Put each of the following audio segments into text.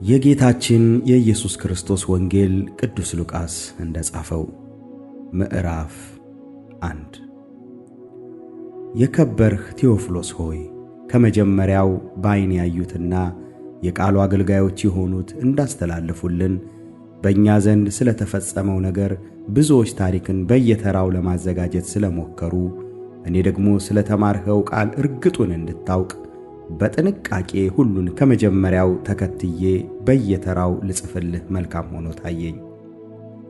የጌታችን የኢየሱስ ክርስቶስ ወንጌል ቅዱስ ሉቃስ እንደጻፈው ምዕራፍ 1። የከበርህ ቴዎፍሎስ ሆይ፣ ከመጀመሪያው በዓይን ያዩትና የቃሉ አገልጋዮች የሆኑት እንዳስተላለፉልን በእኛ ዘንድ ስለተፈጸመው ነገር ብዙዎች ታሪክን በየተራው ለማዘጋጀት ስለሞከሩ፣ እኔ ደግሞ ስለተማርኸው ቃል እርግጡን እንድታውቅ በጥንቃቄ ሁሉን ከመጀመሪያው ተከትዬ በየተራው ልጽፍልህ መልካም ሆኖ ታየኝ።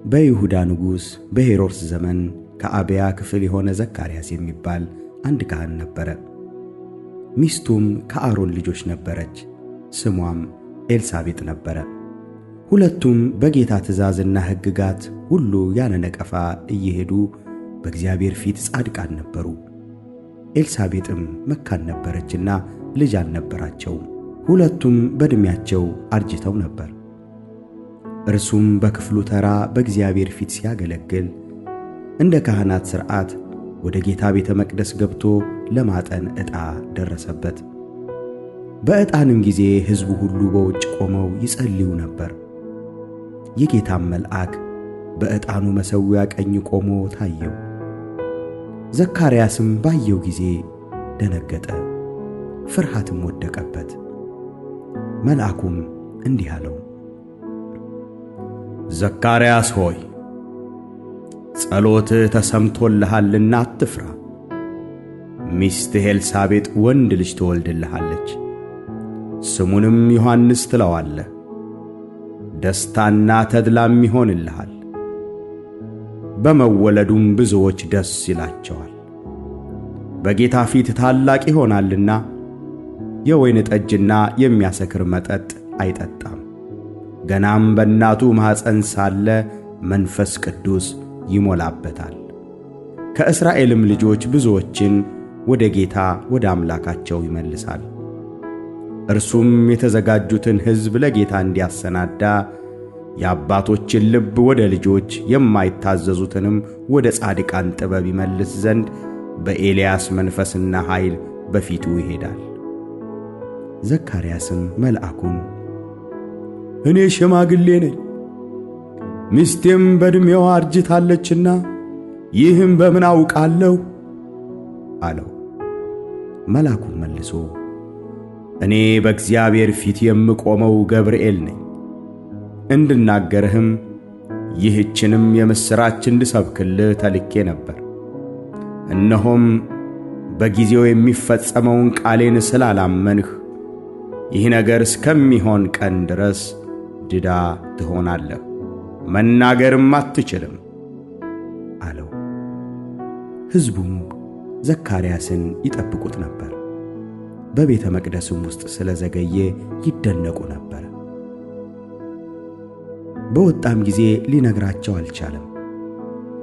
በይሁዳ ንጉሥ በሄሮድስ ዘመን ከአብያ ክፍል የሆነ ዘካርያስ የሚባል አንድ ካህን ነበረ። ሚስቱም ከአሮን ልጆች ነበረች፣ ስሟም ኤልሳቤጥ ነበረ። ሁለቱም በጌታ ትእዛዝና ሕግጋት ሁሉ ያለ ነቀፋ እየሄዱ በእግዚአብሔር ፊት ጻድቃን ነበሩ። ኤልሳቤጥም መካን ነበረችና ልጅ አልነበራቸውም። ሁለቱም በዕድሜያቸው አርጅተው ነበር። እርሱም በክፍሉ ተራ በእግዚአብሔር ፊት ሲያገለግል እንደ ካህናት ሥርዓት ወደ ጌታ ቤተ መቅደስ ገብቶ ለማጠን ዕጣ ደረሰበት። በዕጣንም ጊዜ ሕዝቡ ሁሉ በውጭ ቆመው ይጸልዩ ነበር። የጌታም መልአክ በዕጣኑ መሠዊያ ቀኝ ቆሞ ታየው። ዘካርያስም ባየው ጊዜ ደነገጠ፣ ፍርሃትም ወደቀበት። መልአኩም እንዲህ አለው፣ ዘካርያስ ሆይ፣ ጸሎትህ ተሰምቶልሃልና አትፍራ። ሚስትህ ኤልሳቤጥ ወንድ ልጅ ትወልድልሃለች፣ ስሙንም ዮሐንስ ትለዋለህ። ደስታና ተድላም ይሆንልሃል፣ በመወለዱም ብዙዎች ደስ ይላቸዋል። በጌታ ፊት ታላቅ ይሆናልና የወይን ጠጅና የሚያሰክር መጠጥ አይጠጣም። ገናም በእናቱ ማኅፀን ሳለ መንፈስ ቅዱስ ይሞላበታል። ከእስራኤልም ልጆች ብዙዎችን ወደ ጌታ ወደ አምላካቸው ይመልሳል። እርሱም የተዘጋጁትን ሕዝብ ለጌታ እንዲያሰናዳ የአባቶችን ልብ ወደ ልጆች የማይታዘዙትንም ወደ ጻድቃን ጥበብ ይመልስ ዘንድ በኤልያስ መንፈስና ኃይል በፊቱ ይሄዳል። ዘካርያስም መልአኩን፣ እኔ ሽማግሌ ነኝ፣ ሚስቴም በዕድሜዋ አርጅታለችና ይህም በምን አውቃለሁ? አለው። መልአኩም መልሶ፣ እኔ በእግዚአብሔር ፊት የምቆመው ገብርኤል ነኝ፣ እንድናገርህም ይህችንም የምሥራች እንድሰብክልህ ተልኬ ነበር። እነሆም በጊዜው የሚፈጸመውን ቃሌን ስላላመንህ ይህ ነገር እስከሚሆን ቀን ድረስ ድዳ ትሆናለህ፣ መናገርም አትችልም አለው። ሕዝቡም ዘካርያስን ይጠብቁት ነበር። በቤተ መቅደስም ውስጥ ስለዘገየ ይደነቁ ነበር። በወጣም ጊዜ ሊነግራቸው አልቻለም።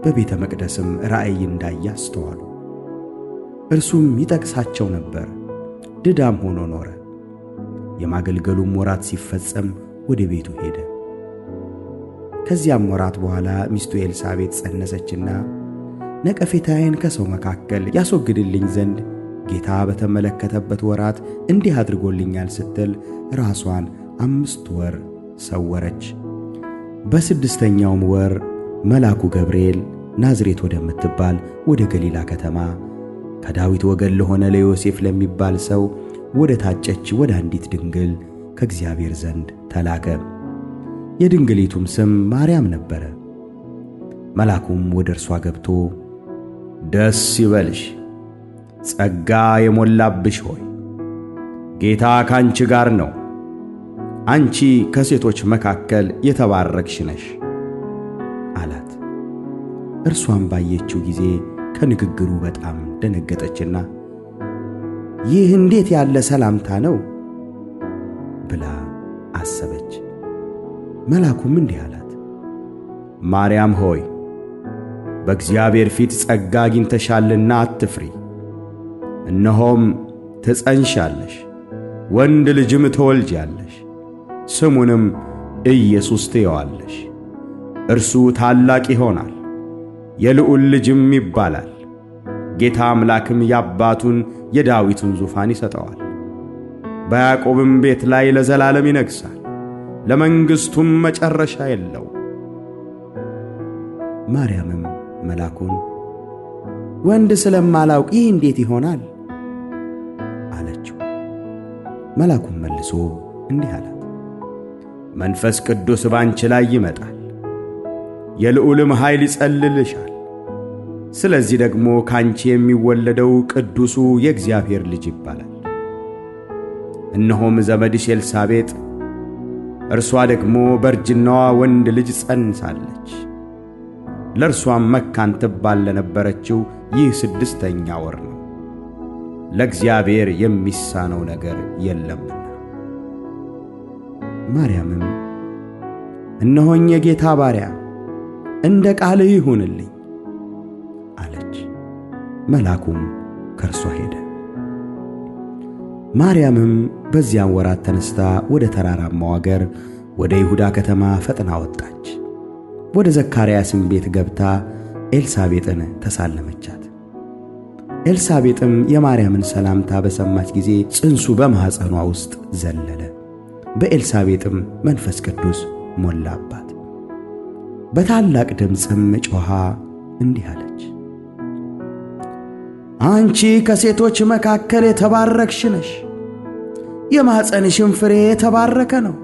በቤተ መቅደስም ራእይ እንዳየ አስተዋሉ። እርሱም ይጠቅሳቸው ነበር፣ ድዳም ሆኖ ኖረ። የማገልገሉም ወራት ሲፈጸም ወደ ቤቱ ሄደ። ከዚያም ወራት በኋላ ሚስቱ ኤልሳቤጥ ጸነሰችና ነቀፌታዬን ከሰው መካከል ያስወግድልኝ ዘንድ ጌታ በተመለከተበት ወራት እንዲህ አድርጎልኛል ስትል ራሷን 5 ወር ሰወረች። በ6ኛውም ወር መልአኩ ገብርኤል ናዝሬት ወደምትባል ወደ ገሊላ ከተማ ከዳዊት ወገን ለሆነ ለዮሴፍ ለሚባል ሰው ወደ ታጨች ወደ አንዲት ድንግል ከእግዚአብሔር ዘንድ ተላከ። የድንግሊቱም ስም ማርያም ነበረ። መልአኩም ወደ እርሷ ገብቶ፣ ደስ ይበልሽ፣ ጸጋ የሞላብሽ ሆይ፣ ጌታ ካንቺ ጋር ነው፣ አንቺ ከሴቶች መካከል የተባረክሽ ነሽ አላት። እርሷም ባየችው ጊዜ ከንግግሩ በጣም ደነገጠችና ይህ እንዴት ያለ ሰላምታ ነው ብላ አሰበች። መልአኩም እንዲህ አላት፣ ማርያም ሆይ፣ በእግዚአብሔር ፊት ጸጋ አግኝተሻልና አትፍሪ። እነሆም ትጸንሻለሽ፣ ወንድ ልጅም ትወልጃለሽ፣ ስሙንም ኢየሱስ ትየዋለሽ። እርሱ ታላቅ ይሆናል፣ የልዑል ልጅም ይባላል። ጌታ አምላክም የአባቱን የዳዊትን ዙፋን ይሰጠዋል፣ በያዕቆብም ቤት ላይ ለዘላለም ይነግሣል፣ ለመንግሥቱም መጨረሻ የለው። ማርያምም መልአኩን ወንድ ስለማላውቅ ይህ እንዴት ይሆናል? አለችው። መልአኩም መልሶ እንዲህ አላት፣ መንፈስ ቅዱስ ባንቺ ላይ ይመጣል፣ የልዑልም ኃይል ይጸልልሻል። ስለዚህ ደግሞ ካንቺ የሚወለደው ቅዱሱ የእግዚአብሔር ልጅ ይባላል። እነሆም ዘመድሽ ኤልሳቤጥ እርሷ ደግሞ በእርጅናዋ ወንድ ልጅ ጸንሳለች። ለእርሷም መካን ትባል ለነበረችው ይህ 6ኛ ወር ነው። ለእግዚአብሔር የሚሳነው ነገር የለምና። ማርያምም እነሆኝ የጌታ ባሪያ፣ እንደ ቃልህ ይሁንልኝ አለች። መልአኩም ከእርሷ ሄደ። ማርያምም በዚያን ወራት ተነስታ ወደ ተራራማው አገር ወደ ይሁዳ ከተማ ፈጥና ወጣች። ወደ ዘካርያስም ቤት ገብታ ኤልሳቤጥን ተሳለመቻት። ኤልሳቤጥም የማርያምን ሰላምታ በሰማች ጊዜ ጽንሱ በማኅፀኗ ውስጥ ዘለለ። በኤልሳቤጥም መንፈስ ቅዱስ ሞላባት። በታላቅ ድምፅም ጮኻ እንዲህ አለች፣ አንቺ ከሴቶች መካከል የተባረክሽ ነሽ፣ የማኅፀንሽም ፍሬ የተባረከ ነው።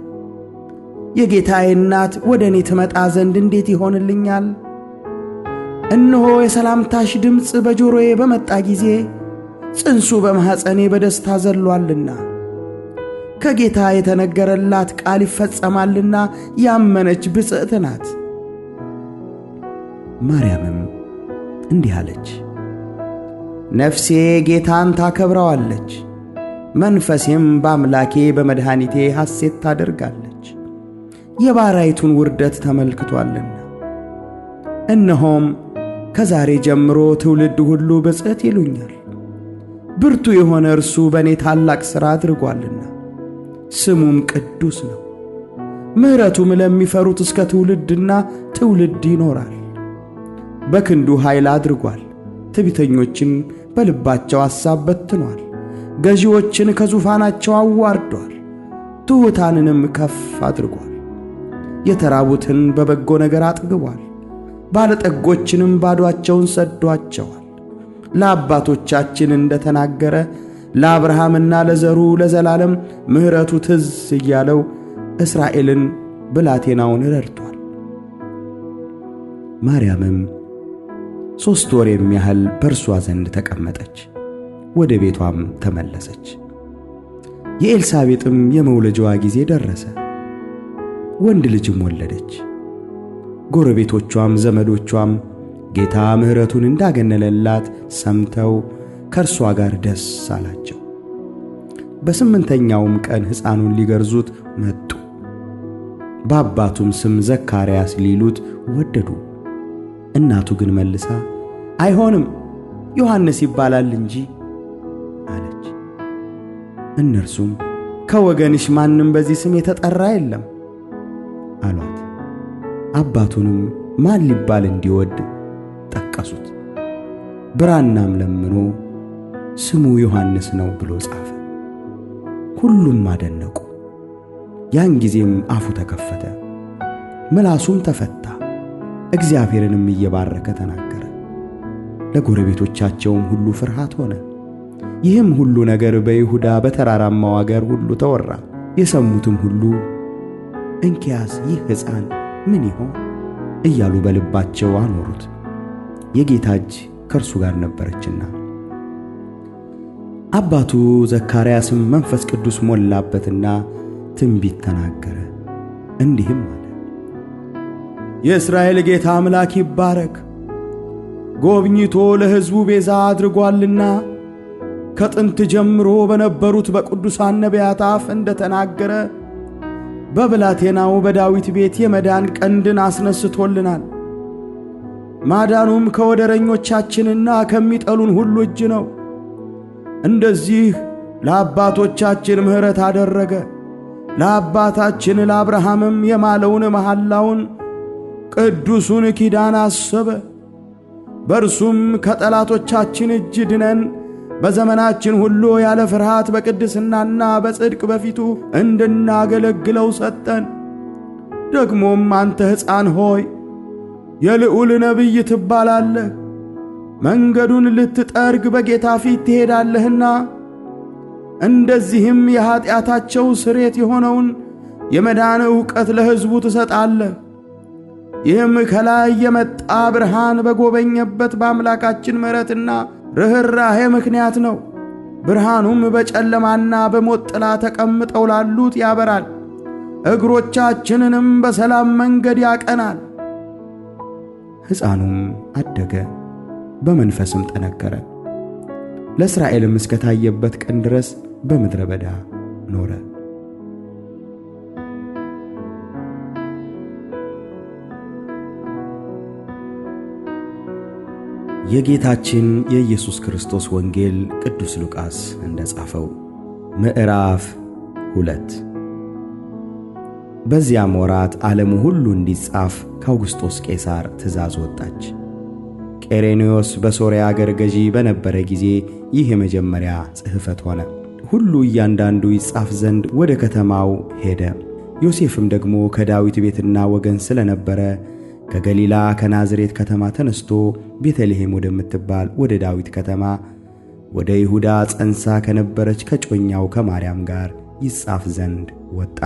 የጌታዬ እናት ወደ እኔ ትመጣ ዘንድ እንዴት ይሆንልኛል? እነሆ የሰላምታሽ ድምፅ በጆሮዬ በመጣ ጊዜ ጽንሱ በማኅፀኔ በደስታ ዘሏልና፣ ከጌታ የተነገረላት ቃል ይፈጸማልና ያመነች ብፅዕት ናት። ማርያምም እንዲህ አለች፣ ነፍሴ ጌታን ታከብረዋለች፣ መንፈሴም በአምላኬ በመድኃኒቴ ሐሴት ታደርጋለች፣ የባሪያይቱን ውርደት ተመልክቷልና። እነሆም ከዛሬ ጀምሮ ትውልድ ሁሉ ብፅዕት ይሉኛል። ብርቱ የሆነ እርሱ በእኔ ታላቅ ሥራ አድርጓልና፣ ስሙም ቅዱስ ነው። ምሕረቱም ለሚፈሩት እስከ ትውልድና ትውልድ ይኖራል። በክንዱ ኃይል አድርጓል፣ ትዕቢተኞችን በልባቸው ሐሳብ በትኗል። ገዢዎችን ከዙፋናቸው አዋርዷል፣ ትሑታንንም ከፍ አድርጓል። የተራቡትን በበጎ ነገር አጥግቧል፣ ባለጠጎችንም ባዶአቸውን ሰዷቸዋል። ለአባቶቻችን እንደተናገረ ለአብርሃምና ለዘሩ ለዘላለም ምሕረቱ ትዝ እያለው እስራኤልን ብላቴናውን ረድቷል። ማርያምም 3 ወር የሚያህል በእርሷ ዘንድ ተቀመጠች፣ ወደ ቤቷም ተመለሰች። የኤልሳቤጥም የመውለጃዋ ጊዜ ደረሰ፣ ወንድ ልጅም ወለደች። ጎረቤቶቿም ዘመዶቿም ጌታ ምሕረቱን እንዳገነለላት ሰምተው ከእርሷ ጋር ደስ አላቸው። በ8ኛውም ቀን ሕፃኑን ሊገርዙት መጡ። በአባቱም ስም ዘካርያስ ሊሉት ወደዱ። እናቱ ግን መልሳ አይሆንም፣ ዮሐንስ ይባላል እንጂ አለች። እነርሱም ከወገንሽ ማንም በዚህ ስም የተጠራ የለም አሏት። አባቱንም ማን ሊባል እንዲወድ ጠቀሱት። ብራናም ለምኖ ስሙ ዮሐንስ ነው ብሎ ጻፈ። ሁሉም አደነቁ። ያን ጊዜም አፉ ተከፈተ፣ ምላሱም ተፈታ፣ እግዚአብሔርንም እየባረከ ተናገረ። ለጎረቤቶቻቸውም ሁሉ ፍርሃት ሆነ። ይህም ሁሉ ነገር በይሁዳ በተራራማው አገር ሁሉ ተወራ። የሰሙትም ሁሉ እንኪያስ ይህ ሕፃን ምን ይሆን እያሉ በልባቸው አኖሩት። የጌታ እጅ ከእርሱ ጋር ነበረችና። አባቱ ዘካርያስም መንፈስ ቅዱስ ሞላበትና ትንቢት ተናገረ፣ እንዲህም አለ፦ የእስራኤል ጌታ አምላክ ይባረክ፣ ጎብኝቶ ለሕዝቡ ቤዛ አድርጓልና ከጥንት ጀምሮ በነበሩት በቅዱሳን ነቢያት አፍ እንደተናገረ በብላቴናው በዳዊት ቤት የመዳን ቀንድን አስነስቶልናል። ማዳኑም ከወደረኞቻችንና ከሚጠሉን ሁሉ እጅ ነው። እንደዚህ ለአባቶቻችን ምሕረት አደረገ። ለአባታችን ለአብርሃምም የማለውን መሐላውን ቅዱሱን ኪዳን አሰበ። በእርሱም ከጠላቶቻችን እጅ ድነን በዘመናችን ሁሉ ያለ ፍርሃት በቅድስናና በጽድቅ በፊቱ እንድናገለግለው ሰጠን። ደግሞም አንተ ሕፃን ሆይ የልዑል ነቢይ ትባላለህ፣ መንገዱን ልትጠርግ በጌታ ፊት ትሄዳለህና፣ እንደዚህም የኃጢአታቸው ስርየት የሆነውን የመዳን ዕውቀት ለሕዝቡ ትሰጣለህ። ይህም ከላይ የመጣ ብርሃን በጎበኘበት በአምላካችን ምሕረትና ርኅራኄ ምክንያት ነው። ብርሃኑም በጨለማና በሞት ጥላ ተቀምጠው ላሉት ያበራል፣ እግሮቻችንንም በሰላም መንገድ ያቀናል። ሕፃኑም አደገ፣ በመንፈስም ጠነከረ፣ ለእስራኤልም እስከታየበት ቀን ድረስ በምድረ በዳ ኖረ። የጌታችን የኢየሱስ ክርስቶስ ወንጌል ቅዱስ ሉቃስ እንደጻፈው ምዕራፍ 2። በዚያም ወራት ዓለሙ ሁሉ እንዲጻፍ ከአውግስጦስ ቄሳር ትእዛዝ ወጣች። ቄሬኔዎስ በሶርያ አገር ገዢ በነበረ ጊዜ ይህ የመጀመሪያ ጽሕፈት ሆነ። ሁሉ እያንዳንዱ ይጻፍ ዘንድ ወደ ከተማው ሄደ። ዮሴፍም ደግሞ ከዳዊት ቤትና ወገን ስለነበረ ከገሊላ ከናዝሬት ከተማ ተነስቶ ቤተልሔም ወደምትባል ወደ ዳዊት ከተማ ወደ ይሁዳ ጸንሳ ከነበረች ከጮኛው ከማርያም ጋር ይጻፍ ዘንድ ወጣ።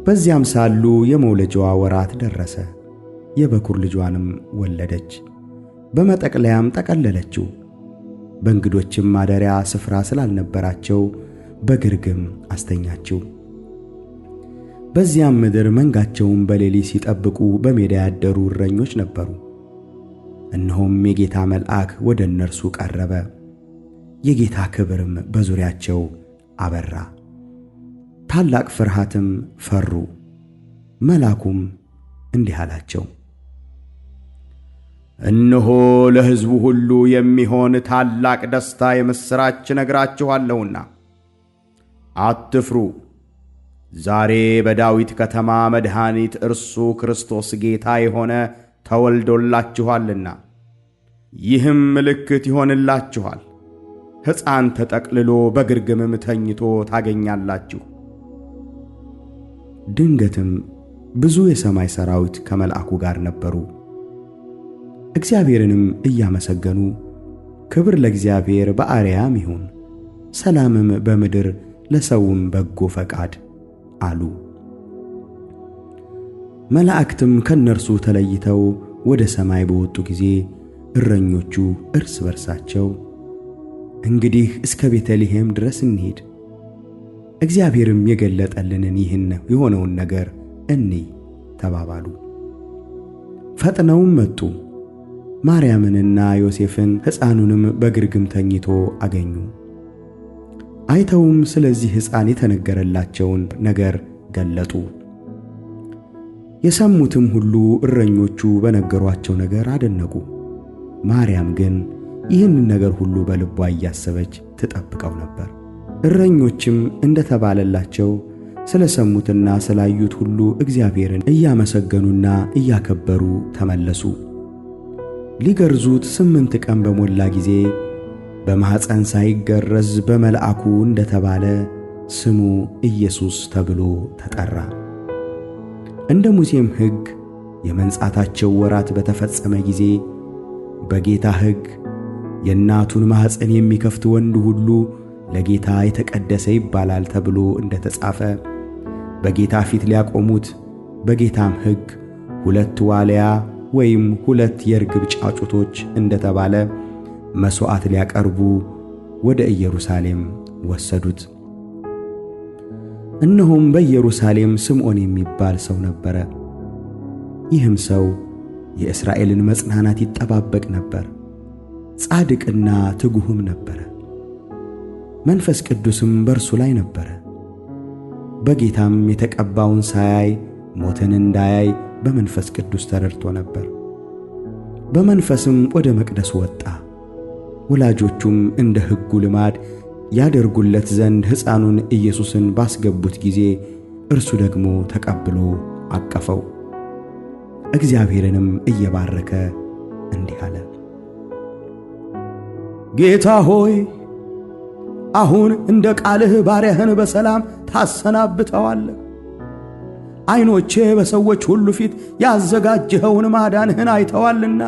በዚያም ሳሉ የመውለጃዋ ወራት ደረሰ። የበኩር ልጇንም ወለደች። በመጠቅለያም ጠቀለለችው። በእንግዶችም ማደሪያ ስፍራ ስላልነበራቸው በግርግም አስተኛችው። በዚያም ምድር መንጋቸውን በሌሊት ሲጠብቁ በሜዳ ያደሩ እረኞች ነበሩ። እነሆም የጌታ መልአክ ወደ እነርሱ ቀረበ፣ የጌታ ክብርም በዙሪያቸው አበራ። ታላቅ ፍርሃትም ፈሩ። መልአኩም እንዲህ አላቸው፣ እነሆ ለሕዝቡ ሁሉ የሚሆን ታላቅ ደስታ የምሥራች እነግራችኋለሁና አትፍሩ። ዛሬ በዳዊት ከተማ መድኃኒት እርሱ ክርስቶስ ጌታ የሆነ ተወልዶላችኋልና። ይህም ምልክት ይሆንላችኋል፣ ሕፃን ተጠቅልሎ በግርግምም ተኝቶ ታገኛላችሁ። ድንገትም ብዙ የሰማይ ሰራዊት ከመልአኩ ጋር ነበሩ፣ እግዚአብሔርንም እያመሰገኑ ክብር ለእግዚአብሔር በአርያም ይሁን፣ ሰላምም በምድር ለሰውም በጎ ፈቃድ አሉ። መላእክትም ከነርሱ ተለይተው ወደ ሰማይ በወጡ ጊዜ እረኞቹ እርስ በርሳቸው እንግዲህ እስከ ቤተልሔም ድረስ እንሂድ፣ እግዚአብሔርም የገለጠልንን ይህን የሆነውን ነገር እንይ ተባባሉ። ፈጥነውም መጡ፣ ማርያምንና ዮሴፍን ሕፃኑንም በግርግም ተኝቶ አገኙ። አይተውም ስለዚህ ሕፃን የተነገረላቸውን ነገር ገለጡ። የሰሙትም ሁሉ እረኞቹ በነገሯቸው ነገር አደነቁ። ማርያም ግን ይህን ነገር ሁሉ በልቧ እያሰበች ትጠብቀው ነበር። እረኞችም እንደተባለላቸው ስለሰሙትና ስላዩት ሁሉ እግዚአብሔርን እያመሰገኑና እያከበሩ ተመለሱ። ሊገርዙት 8 ቀን በሞላ ጊዜ በማኅፀን ሳይገረዝ በመልአኩ እንደተባለ ስሙ ኢየሱስ ተብሎ ተጠራ። እንደ ሙሴም ሕግ የመንጻታቸው ወራት በተፈጸመ ጊዜ በጌታ ሕግ የእናቱን ማኅፀን የሚከፍት ወንድ ሁሉ ለጌታ የተቀደሰ ይባላል ተብሎ እንደተጻፈ በጌታ ፊት ሊያቆሙት በጌታም ሕግ 2 ዋልያ ወይም 2 የርግብ ጫጩቶች እንደተባለ መሥዋዕት ሊያቀርቡ ወደ ኢየሩሳሌም ወሰዱት። እነሆም በኢየሩሳሌም ስምዖን የሚባል ሰው ነበረ። ይህም ሰው የእስራኤልን መጽናናት ይጠባበቅ ነበር፣ ጻድቅና ትጉህም ነበረ። መንፈስ ቅዱስም በእርሱ ላይ ነበረ። በጌታም የተቀባውን ሳያይ ሞትን እንዳያይ በመንፈስ ቅዱስ ተረድቶ ነበር። በመንፈስም ወደ መቅደስ ወጣ። ወላጆቹም እንደ ሕጉ ልማድ ያደርጉለት ዘንድ ሕፃኑን ኢየሱስን ባስገቡት ጊዜ እርሱ ደግሞ ተቀብሎ አቀፈው። እግዚአብሔርንም እየባረከ እንዲህ አለ፦ ጌታ ሆይ፣ አሁን እንደ ቃልህ ባሪያህን በሰላም ታሰናብተዋለህ። ዓይኖቼ በሰዎች ሁሉ ፊት ያዘጋጀኸውን ማዳንህን አይተዋልና፣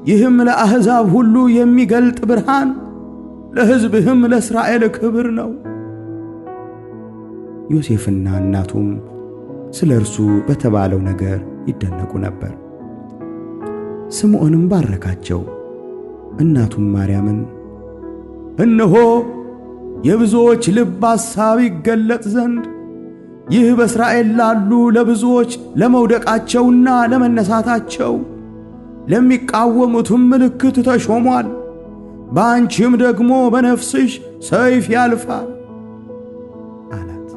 ይህም ለአሕዛብ ሁሉ የሚገልጥ ብርሃን ለሕዝብህም ለእስራኤል ክብር ነው። ዮሴፍና እናቱም ስለ እርሱ በተባለው ነገር ይደነቁ ነበር። ስምዖንም ባረካቸው። እናቱም ማርያምን እነሆ የብዙዎች ልብ ሐሳብ ይገለጥ ዘንድ ይህ በእስራኤል ላሉ ለብዙዎች ለመውደቃቸውና ለመነሳታቸው ለሚቃወሙትም ምልክት ተሾሟል። በአንቺም ደግሞ በነፍስሽ ሰይፍ ያልፋል አላት።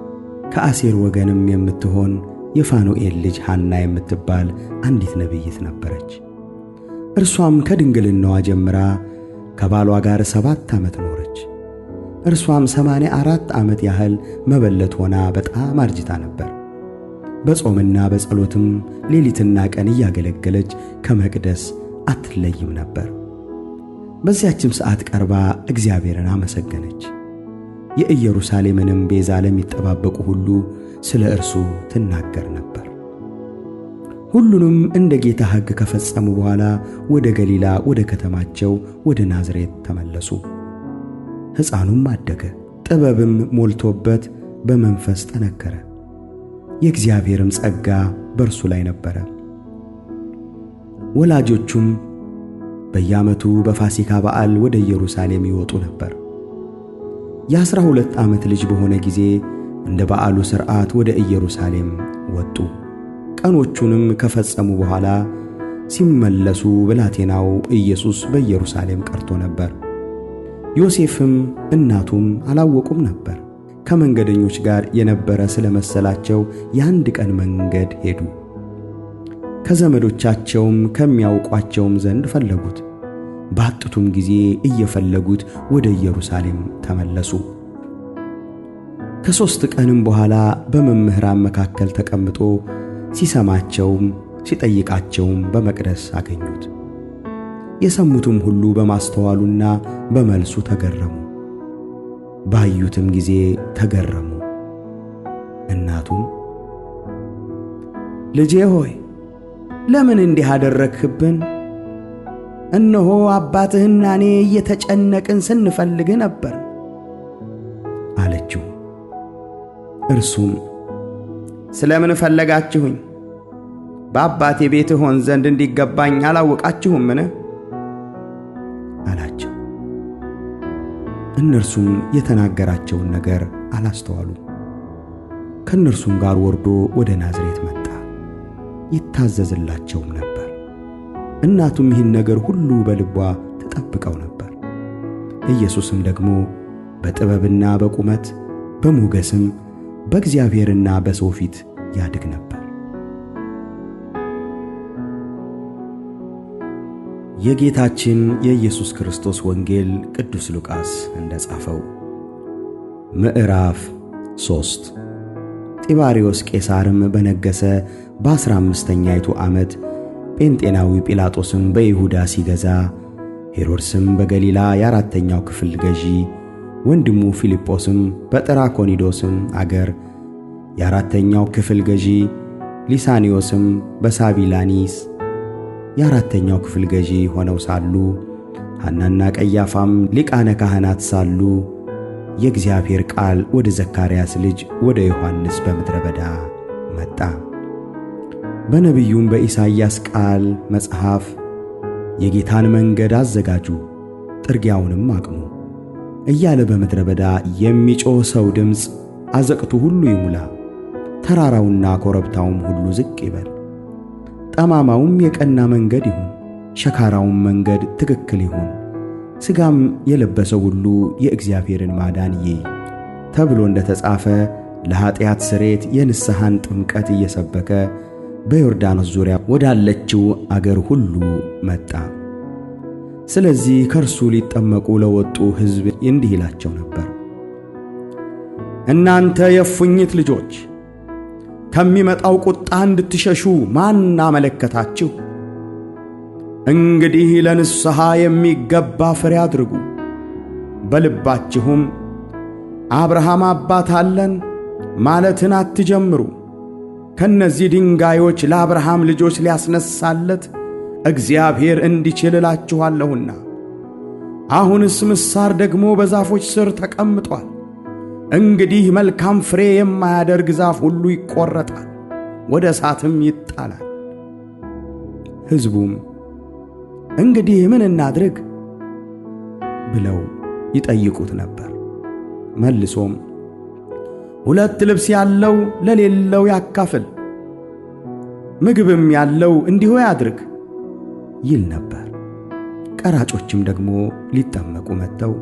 ከአሴር ወገንም የምትሆን የፋኑኤል ልጅ ሐና የምትባል አንዲት ነቢይት ነበረች። እርሷም ከድንግልናዋ ጀምራ ከባሏ ጋር 7 ዓመት ኖረች። እርሷም 84 ዓመት ያህል መበለት ሆና በጣም አርጅታ ነበር። በጾምና በጸሎትም ሌሊትና ቀን እያገለገለች ከመቅደስ አትለይም ነበር። በዚያችም ሰዓት ቀርባ እግዚአብሔርን አመሰገነች። የኢየሩሳሌምንም ቤዛ ለሚጠባበቁ ሁሉ ስለ እርሱ ትናገር ነበር። ሁሉንም እንደ ጌታ ሕግ ከፈጸሙ በኋላ ወደ ገሊላ ወደ ከተማቸው ወደ ናዝሬት ተመለሱ። ሕፃኑም አደገ፣ ጥበብም ሞልቶበት በመንፈስ ጠነከረ። የእግዚአብሔርም ጸጋ በእርሱ ላይ ነበረ። ወላጆቹም በየዓመቱ በፋሲካ በዓል ወደ ኢየሩሳሌም ይወጡ ነበር። የ12 ዓመት ልጅ በሆነ ጊዜ እንደ በዓሉ ሥርዓት ወደ ኢየሩሳሌም ወጡ። ቀኖቹንም ከፈጸሙ በኋላ ሲመለሱ ብላቴናው ኢየሱስ በኢየሩሳሌም ቀርቶ ነበር። ዮሴፍም እናቱም አላወቁም ነበር። ከመንገደኞች ጋር የነበረ ስለመሰላቸው የአንድ ቀን መንገድ ሄዱ። ከዘመዶቻቸውም ከሚያውቋቸውም ዘንድ ፈለጉት። ባጡትም ጊዜ እየፈለጉት ወደ ኢየሩሳሌም ተመለሱ። ከ3 ቀንም በኋላ በመምህራን መካከል ተቀምጦ ሲሰማቸውም ሲጠይቃቸውም በመቅደስ አገኙት። የሰሙትም ሁሉ በማስተዋሉና በመልሱ ተገረሙ። ባዩትም ጊዜ ተገረሙ። እናቱም ልጄ ሆይ ለምን እንዲህ አደረግህብን? እነሆ አባትህና እኔ እየተጨነቅን ስንፈልግህ ነበር አለችው። እርሱም ስለምን ፈለጋችሁኝ? በአባቴ ቤት እሆን ዘንድ እንዲገባኝ አላወቃችሁምን? አላቸው። እነርሱም የተናገራቸውን ነገር አላስተዋሉም። ከእነርሱም ጋር ወርዶ ወደ ናዝሬት መጣ፣ ይታዘዝላቸውም ነበር። እናቱም ይህን ነገር ሁሉ በልቧ ተጠብቀው ነበር። ኢየሱስም ደግሞ በጥበብና በቁመት በሞገስም በእግዚአብሔርና በሰው ፊት ያድግ ነበር። የጌታችን የኢየሱስ ክርስቶስ ወንጌል ቅዱስ ሉቃስ እንደጻፈው ምዕራፍ 3። ጢባርዮስ ቄሳርም በነገሰ በ15ኛይቱ ዓመት ጴንጤናዊ ጲላጦስም በይሁዳ ሲገዛ፣ ሄሮድስም በገሊላ የአራተኛው ክፍል ገዢ፣ ወንድሙ ፊልጶስም በጥራኮኒዶስም አገር የአራተኛው ክፍል ገዢ፣ ሊሳኒዮስም በሳቢላኒስ የአራተኛው ክፍል ገዢ ሆነው ሳሉ፣ ሐናና ቀያፋም ሊቃነ ካህናት ሳሉ፣ የእግዚአብሔር ቃል ወደ ዘካርያስ ልጅ ወደ ዮሐንስ በምድረ በዳ መጣ። በነቢዩም በኢሳይያስ ቃል መጽሐፍ የጌታን መንገድ አዘጋጁ፣ ጥርጊያውንም አቅኑ እያለ በምድረ በዳ የሚጮህ ሰው ድምፅ አዘቅቱ ሁሉ ይሙላ፣ ተራራውና ኮረብታውም ሁሉ ዝቅ ይበል፣ ጠማማውም የቀና መንገድ ይሁን፣ ሸካራውም መንገድ ትክክል ይሁን፣ ሥጋም የለበሰው ሁሉ የእግዚአብሔርን ማዳን ይይ ተብሎ እንደተጻፈ ለኃጢአት ስርየት የንስሐን ጥምቀት እየሰበከ በዮርዳኖስ ዙሪያ ወዳለችው አገር ሁሉ መጣ። ስለዚህ ከእርሱ ሊጠመቁ ለወጡ ሕዝብ እንዲህ ይላቸው ነበር። እናንተ የእፉኝት ልጆች፣ ከሚመጣው ቁጣ እንድትሸሹ ማን አመለከታችሁ? እንግዲህ ለንስሐ የሚገባ ፍሬ አድርጉ። በልባችሁም አብርሃም አባት አለን ማለትን አትጀምሩ። ከነዚህ ድንጋዮች ለአብርሃም ልጆች ሊያስነሳለት እግዚአብሔር እንዲችል እላችኋለሁና። አሁንስ ምሳር ደግሞ በዛፎች ስር ተቀምጧል። እንግዲህ መልካም ፍሬ የማያደርግ ዛፍ ሁሉ ይቆረጣል፣ ወደ እሳትም ይጣላል። ሕዝቡም እንግዲህ ምን እናድርግ ብለው ይጠይቁት ነበር። መልሶም ሁለት ልብስ ያለው ለሌለው ያካፍል፣ ምግብም ያለው እንዲሁ ያድርግ ይል ነበር። ቀራጮችም ደግሞ ሊጠመቁ መጥተው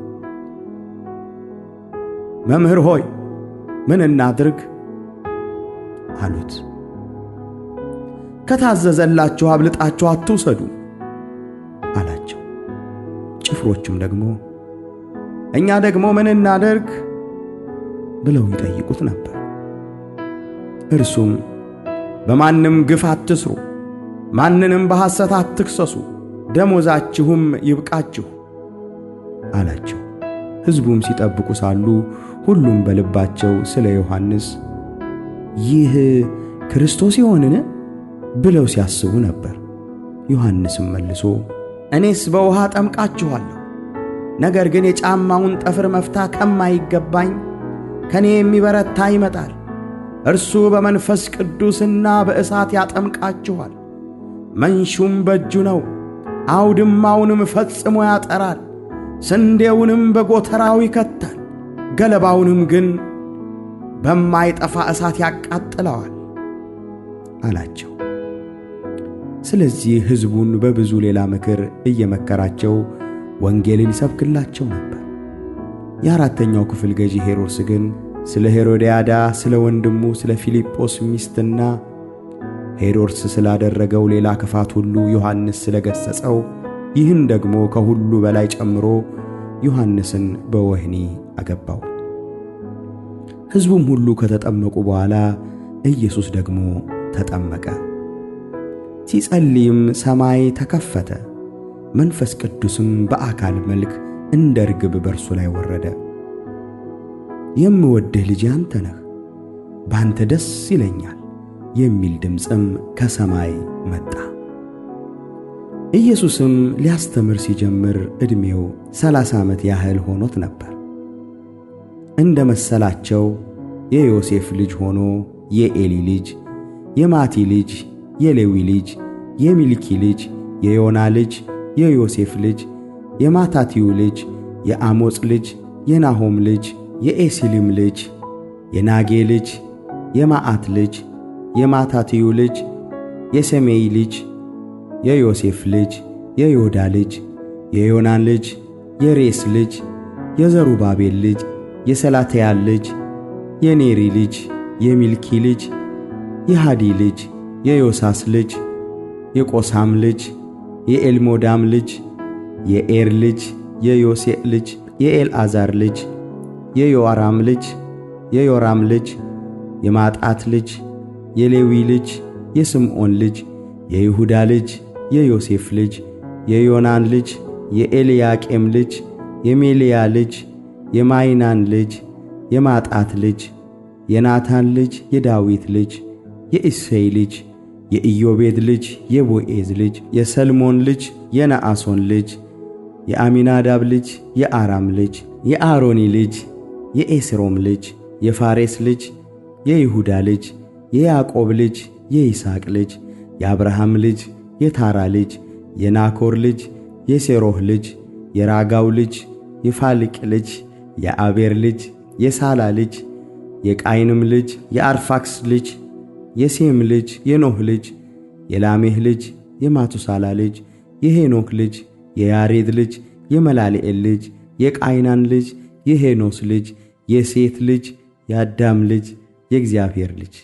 መምህር ሆይ ምን እናድርግ አሉት። ከታዘዘላችሁ አብልጣችሁ አትውሰዱ አላቸው። ጭፍሮችም ደግሞ እኛ ደግሞ ምን እናድርግ ብለው ይጠይቁት ነበር። እርሱም በማንም ግፍ አትስሩ፣ ማንንም በሐሰት አትክሰሱ፣ ደሞዛችሁም ይብቃችሁ አላቸው። ሕዝቡም ሲጠብቁ ሳሉ ሁሉም በልባቸው ስለ ዮሐንስ ይህ ክርስቶስ ይሆንን ብለው ሲያስቡ ነበር። ዮሐንስም መልሶ እኔስ በውሃ ጠምቃችኋለሁ፣ ነገር ግን የጫማውን ጠፍር መፍታ ከማይገባኝ ከኔ የሚበረታ ይመጣል፣ እርሱ በመንፈስ ቅዱስና በእሳት ያጠምቃችኋል። መንሹም በእጁ ነው፣ አውድማውንም ፈጽሞ ያጠራል፣ ስንዴውንም በጎተራው ይከታል፣ ገለባውንም ግን በማይጠፋ እሳት ያቃጥለዋል አላቸው። ስለዚህ ሕዝቡን በብዙ ሌላ ምክር እየመከራቸው ወንጌልን ይሰብክላቸው ነበር። የአራተኛው ክፍል ገዢ ሄሮድስ ግን ስለ ሄሮድያዳ ስለ ወንድሙ ስለ ፊልጶስ ሚስትና ሄሮድስ ስላደረገው ሌላ ክፋት ሁሉ ዮሐንስ ስለገሰጸው ይህን ደግሞ ከሁሉ በላይ ጨምሮ ዮሐንስን በወህኒ አገባው። ሕዝቡም ሁሉ ከተጠመቁ በኋላ ኢየሱስ ደግሞ ተጠመቀ። ሲጸልይም ሰማይ ተከፈተ፣ መንፈስ ቅዱስም በአካል መልክ እንደ ርግብ በርሱ ላይ ወረደ። የምወድህ ልጄ አንተ ነህ፣ በአንተ ደስ ይለኛል የሚል ድምፅም ከሰማይ መጣ። ኢየሱስም ሊያስተምር ሲጀምር ዕድሜው 30 ዓመት ያህል ሆኖት ነበር። እንደ መሰላቸው የዮሴፍ ልጅ ሆኖ የኤሊ ልጅ፣ የማቲ ልጅ፣ የሌዊ ልጅ፣ የሚልኪ ልጅ፣ የዮና ልጅ፣ የዮሴፍ ልጅ፣ የማታቲዩ ልጅ፣ የአሞጽ ልጅ፣ የናሆም ልጅ፣ የኤሲሊም ልጅ፣ የናጌ ልጅ፣ የማአት ልጅ፣ የማታቲዩ ልጅ፣ የሰሜይ ልጅ፣ የዮሴፍ ልጅ፣ የዮዳ ልጅ፣ የዮናን ልጅ፣ የሬስ ልጅ፣ የዘሩባቤል ልጅ፣ የሰላትያል ልጅ፣ የኔሪ ልጅ፣ የሚልኪ ልጅ፣ የሃዲ ልጅ፣ የዮሳስ ልጅ፣ የቆሳም ልጅ፣ የኤልሞዳም ልጅ፣ የኤር ልጅ፣ የዮሴዕ ልጅ፣ የኤልአዛር ልጅ፣ የዮአራም ልጅ፣ የዮራም ልጅ፣ የማጣት ልጅ፣ የሌዊ ልጅ፣ የስምዖን ልጅ፣ የይሁዳ ልጅ፣ የዮሴፍ ልጅ፣ የዮናን ልጅ፣ የኤልያቄም ልጅ፣ የሜልያ ልጅ፣ የማይናን ልጅ፣ የማጣት ልጅ፣ የናታን ልጅ፣ የዳዊት ልጅ፣ የእሴይ ልጅ፣ የኢዮቤድ ልጅ፣ የቦኤዝ ልጅ፣ የሰልሞን ልጅ፣ የነአሶን ልጅ፣ የአሚናዳብ ልጅ፣ የአራም ልጅ፣ የአሮኒ ልጅ፣ የኤስሮም ልጅ፣ የፋሬስ ልጅ፣ የይሁዳ ልጅ፣ የያዕቆብ ልጅ፣ የይስሐቅ ልጅ፣ የአብርሃም ልጅ፣ የታራ ልጅ፣ የናኮር ልጅ፣ የሴሮህ ልጅ፣ የራጋው ልጅ፣ የፋልቅ ልጅ፣ የአቤር ልጅ፣ የሳላ ልጅ፣ የቃይንም ልጅ፣ የአርፋክስ ልጅ፣ የሴም ልጅ፣ የኖህ ልጅ፣ የላሜህ ልጅ፣ የማቱሳላ ልጅ፣ የሄኖክ ልጅ፣ የያሬድ ልጅ፣ የመላልኤል ልጅ፣ የቃይናን ልጅ፣ የሄኖስ ልጅ፣ የሴት ልጅ፣ የአዳም ልጅ፣ የእግዚአብሔር ልጅ።